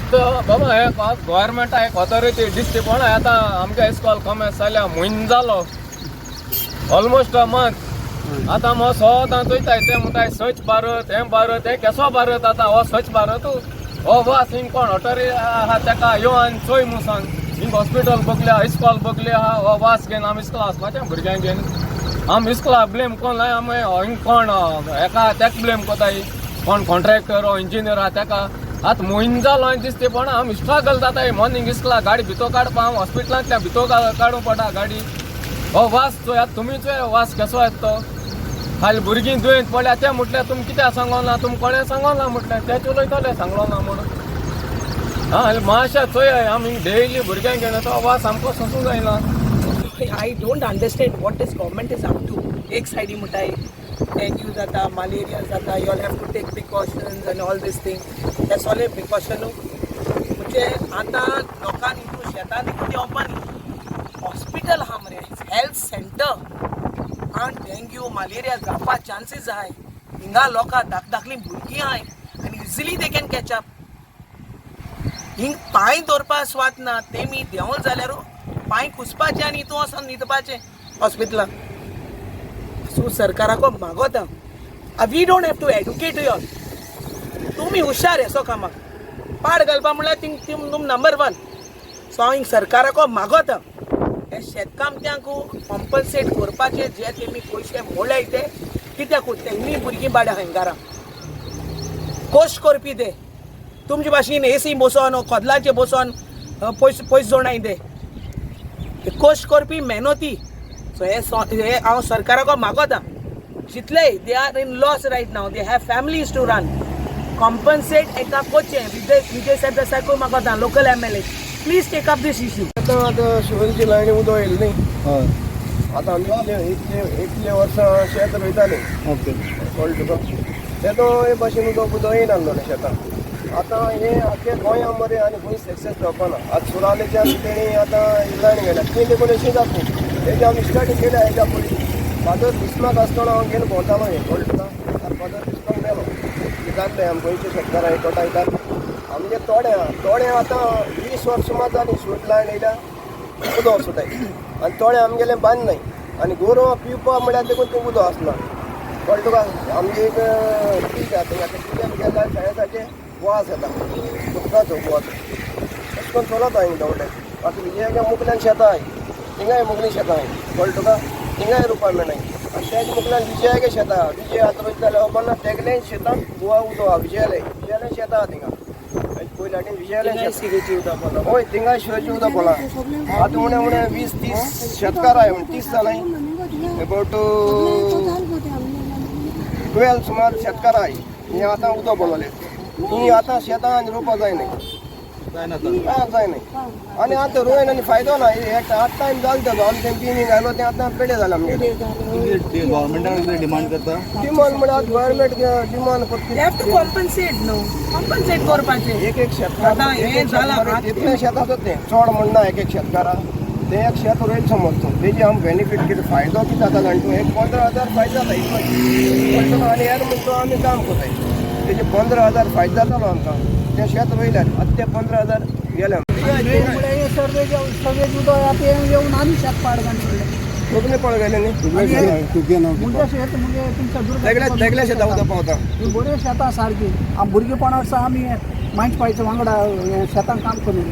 आतां बाबा हे गोवोरमेंटा एक ऑथॉरिटी दिसती पण आतां आमगे इस्कॉल कमेंस जाल्या म्हयनो जालो, ऑलमोस्ट अ मंथ. आतां मग सदां चोयताय, ते म्हणटाय स्वच्छ भारत, हें भारत, हें केसो भारत? आतां हो स्वच्छ भारत, हो वास हिंग कोण ऑटोरी आहा तेका यो आनी चोय म्हूण सांग. हिंग हॉस्पिटल बगले आहा, इस्कॉल बगले आहा. हो वास घेवन आमी इस्कॉल वचपाचें भुरग्यांक घेवन? आमी इस्कॉला ब्लेम कोण लाय? आमी हिंग कोण हेका तेका ब्लेम कोताय, कोण कॉन्ट्रॅक्टर इंजिनियर आहा तेका. आतां म्हयनो जालो आनी दिसते पण आमी स्ट्रगल जाताय. मॉर्निंग इस्कॉला गाडी भितर काडपा, हांव हॉस्पिटलांतल्यान भितर काडूंक पडटा गाडी. हो वास चोयात तुमी, चोया वास कसो येता तो. फाल्यां भुरगीं दुयेंत पडल्या, ते म्हटल्यार तुमी कित्याक सांगोना, तुमी कोणें सांगोना म्हटल्यार तेच उलयतले सांगलो ना म्हणून. हा, मातशें चोया, आमी डेली भुरग्यांक घेवन तो वास आमकां सोंसूंक जायना. I don't understand what this government is up to. एक सायडी म्हणटाय डेंग्यू जाता, मलेरिया जाता, you all have to take precautions and all this thing. हे सगळे प्रिकॉशनू म्हणजे आतां लोकांनी हितून शेतां देखून देंवपा न्ही. हॉस्पिटल आहा मरे, हेल्थ सेंटर आनी डेंग्यू मलेरिया जावपा चान्सीस आहाय. हिंगा लोकां धाक धाकलीं भुरगीं आहाय आनी easily they can catch up. हिंग पांय दवरपा स्वात ना. तेमी देंवल जाल्यार पांय कुसपाचे आनी हितून वचोन न्हिदपाचें हॉस्पिटलान. सो सरकाराको मागोता, we don't have to educate you all. तुमी हुशार हेसो कामाक पाड घालपा म्हणल्यार थिंग तुम नंबर वन. सो हांव हिंग सरकाराको मागोता, हे शेतकामत्यांक कॉम्पन्सेट करपाचे जे तेमी पयशे मोडल्याय ते कित्याक? तेमी भुरगीं बाड्या हिंगारा कोश्ट करपी ते तुमचे भाशेन एसी बसोन, कदलाचे बसोन पयस पयस जोणाय ते. ते कश्ट करपी मेहनती. सो हे हांव सरकाराको मागोता, जितले they are in loss right now, they have families to run, compensate एका कोचें. विजय विजय साहेब देसायकूय मागोता, local MLA, please take up this issue. आतां आतां शिवरीची लायनी उदक येयली न्ही. आतां आमी इतले इतले इतले वर्सां शेत रोयतालीं. कळ्ळें तुका? तेदो हे भाशेन उदक उदक येयनासलें शेतां. आतां हें आख्खे गोंया मरे आनी खंय सक्सेस जावपा ना. आतां सुरालेच्यान तेणी आतां लायन घाल्या, ती देखून अशी जाता न्ही. तेजी आमी स्टार्टींग केल्या. हेज्या पयलीं फादर बिस्माक आसतना हांव घेवन भोंवतालो हें, कळ्ळें तुका? आतां फादर बिस्माक मेलो. जातलें आमी गोंयचे शेतकारां एकठांय जातले. आमगे तोड्या तोड्या आतां 20 वर्स सुमार जालीं शूट लायन येयल्या, उदक सुटाय आनी तोळें आमगेलें बांद न्हय आनी गोरवां पिवपा म्हळ्यार देखून तें उदक आसना, कळ्ळें तुका? आमगे एक पीक आहा थंय, आतां पिक्यान गेल्यार सगळ्याचे वास येता, उदकाचो वास. अशें करून चलत हांगा दवरलें. आतां विजयाच्या मुकल्यान शेतां आहाय, थिंगाय मुगलीं शेतां आहाय, कळ्ळें तुका? थिंगाय रोवपा मेळनाय. आनी तेज मुकल्यान विजयागे शेतां आहा. विजय आतां रोयता जाल्यार खबर ना, तेगले शेतान गोवा उदक आहा. विजयाले विजयाले शेतां आहा थिंगा पयले हाटीन विजयाले शेतां. सिगेची उदक. हय, थिंगाय शिवाची उदक पडलां. आतां उणें उणें 20-30 शेतकार आहाय म्हण, 30 जाणां, एबावट 12 सुमार शेतकार आहाय. हे आतां उदक पडलें, ही आतां शेतां आनी रोवपा जायना. हा, जायना. आनी आतां रोयन आनी फायदो ना. हे आतां टायम जालो तेजो. आमी तें बिनी घालो, तें आतां पेडे जालें आमगेलें. गव्हर्मेंटान डिमांड करता. डिमांड म्हळ्यार आतां government demand they have to करता. कॉम्पन्सेट न्हू, कॉम्पन्सेट करपाचें. एक एक शेतकार आतां एक हें एक जालां. शेतकार तितलें शेत आसत तें चड म्हणना. एक एक शेतकारा तें एक शेत रोयत समज तूं, तेजी आम बेनिफीट कितें, फायदो कितें जाता जाणा तूं? एक 15,000 फायदो जाता इतलो, कळ्ळें तुका? आनी हेर म्हणटा आमी काम करताय, तेजे 15,000 फायदो जातालो आमकां तें शेत रोयल्यार. आतां ते 15,000 गेले. सर्वे सर्वे उदक आतां हें येवन आनी शेत पाड घातलें. सगळे पळ गेले न्ही. म्हणजे शेत म्हणजे तुमच्या दुर्गा. तेगल्या तेगल्या शेतां उदक पावता. ही बऱ्यो शेतां सारकीं. आमी भुरगेपणा वर्सा आमी मांयच पायच्या वांगडा हें शेतान काम करून.